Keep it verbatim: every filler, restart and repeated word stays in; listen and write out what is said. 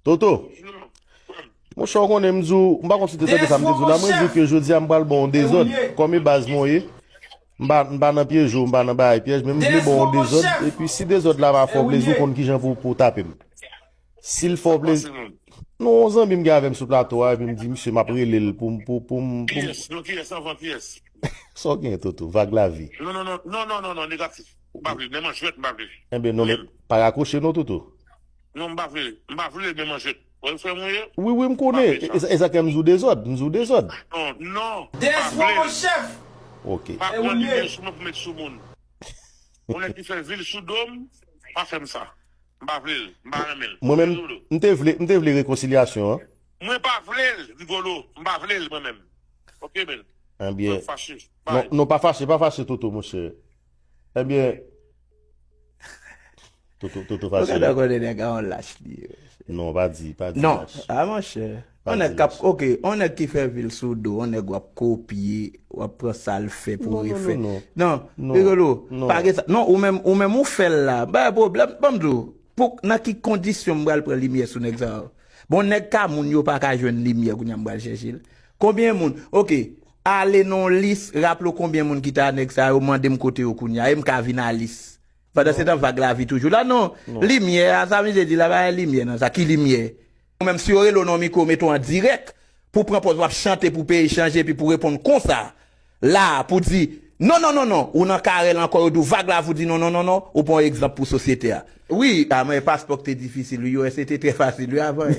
Toto, monchè, w konnen m di w, m pa konn si w te tande sa m te di w la, mwen di w ke jodi a m pral ba w dezòd. Kòm e baz mwen ye, m pa, m pa nan pyeje w, m pa nan bagay pyèj, men m vle ba w dezòd. Epi si dezòd la pa fè w plezi, w konn kijan pou, pou w tape m. Si l fè w plezi. Non, yon zanmi m gen avè m sou plato a, epi m di misye m ap rele l pou m, pou, pou m, pou m. Kiyès? Non, kiyès? Anvan kiyès? Sa w gen, Toto? Vag lavi. Non, non, non, non, non, non, non, negatif. M pa vle, men manjwèt, m pa vle. Enben, non, men pa rakwoche non, Toto. Non, m pa vle. M pa vle, men manjwèt. Wè, frè mwen ye? Wi, wi, m konnen. E sa k fè m di w dezòd. M di w dezòd. Non, non. M pa vle. Dezòd, mon chèf. Ok. Pa pran limyè sou mwen pou met sou moun. Yon nèg ki fè vil sou do m, pa fè m sa. M pa vle l. M pa renmen l. Mwen menm, m te vle, m te vle rekonsilyasyon an. Mwen pa vle l, Rigolo. M pa vle l, mwen menm. Ok, men. Ebyen, fache. Non, non, pa fache, pa fache, Toto, monchè. Ebyen, Toto, Toto fache. Ou ka konnen nèg a yon lach li ye. Non, pa di, pa di lach. Non, a monchè. On nèg k ap, ok, on nèg ki fè vil sou do, on nèg w ap kopye, w ap pran sa l fè pou refè. Non, non, non, non. Non, Rigolo, pa gen sa. Non, ou menm, ou menm ou fè l la. Bay pwoblèm, ban m di w, pou, nan ki kondisyon m pral pran limyè sou nèg sa yo? Bon, nèg ka moun yo pa ka jwenn limyè, kounye a m pral chèche l. Konbyen moun? Ok, ale nan yon lis, raple w konbyen moun ki ta nèg sa yo, mande m kote yo kounye a, e m ka vin a lis. Pandan se tan, vag lavi toujou la, non. Limyè a, sa misye di la, pa gen limyè nan sa. Ki limyè? Ou menm, si yo rele w nan mikwo, mete w an dirèk, pou pran pòz w ap chante, pou peyi chanje, epi pou reponn konsa, la, pou di, non, non, non, non, ou nan karèl ankò, yo di w vag lavi, ou di non, non, non, non, ou pran yon egzanp pou sosyete a. Wi, a, men paspò k te difisil, wi, yo, se te trè fasil, wi, avan.